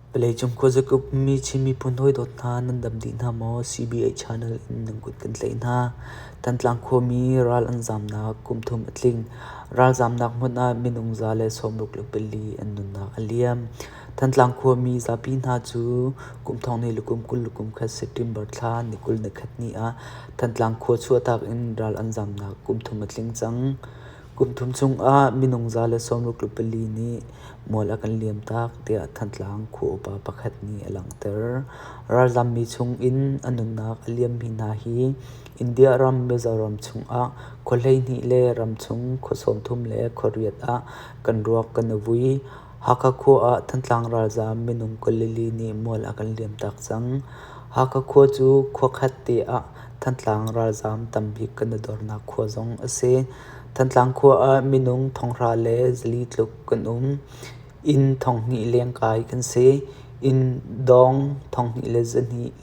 Vawleicung khuazakip ummi Chin miphun hawidawt hna nan dam dih hna maw? CBA channel in nan kut kan tlaih hna. Thantlang khuami ral an zamnak kum thum a tling. Ralzamnak hmun ah minung 164 an nunnak a liam. Thantlang khuami zapi hna cu kum thong hnih le kum 20 le kum khat September thla ni 21 ni ah Thantlang khua chuahtak in ral an zamnak kum thum a tling cang. Kum thum chungah minung 164 nih mual a kan liamtak tiah Thantlang khua upa pakhat nih a langhter. Ralzammi chungin a nunnak a liammi hna hi India ram Mizoram chungah khua 12 le ramchung khua 30 le khua riat ah kan ruak kan i vui. Hakha khua ah Thantlang ralzam minung 24 nih mual a kan liamtak cang. Hakha khua cu khua khat te ah Thantlang ralzam tambik kan i dornak khua zong a si. Thantlang khua ah minung 400 le 400 tluk kan um. Inn 2,000 lengkai kan si. Inn dawng 2,200 le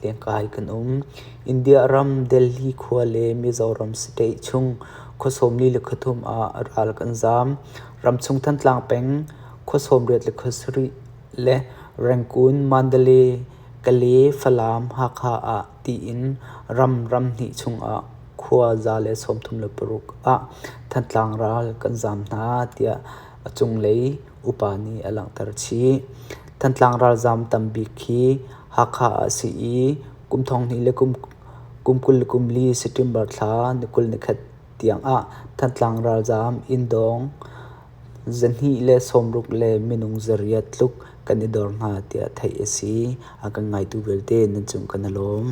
lengkai kan um. India ram Delhi khua le Mizoram state chung khua 43 le khua 3 ah ral kan zaam. Ramchung Thantlang peng khua 80 le khua 7 le Rangoon, Mandalay, Kale, Falam, Hakha ah tiin ram ram hnih chungah khua 136 ah Thantlang ral kan zaam hna tiah a cunglei upa nih a langhter chih. Thantlang ralzaam tambik hi Hakha ah a si i kum 2000 le kum 20 le kum li September thla ni 21 tiangah Thantlang ralzaam inn dawng 260 le minung 800 tluk kan i dor hna tiah theih a si. A kan ngaitu vialte nan cung kan i lawm.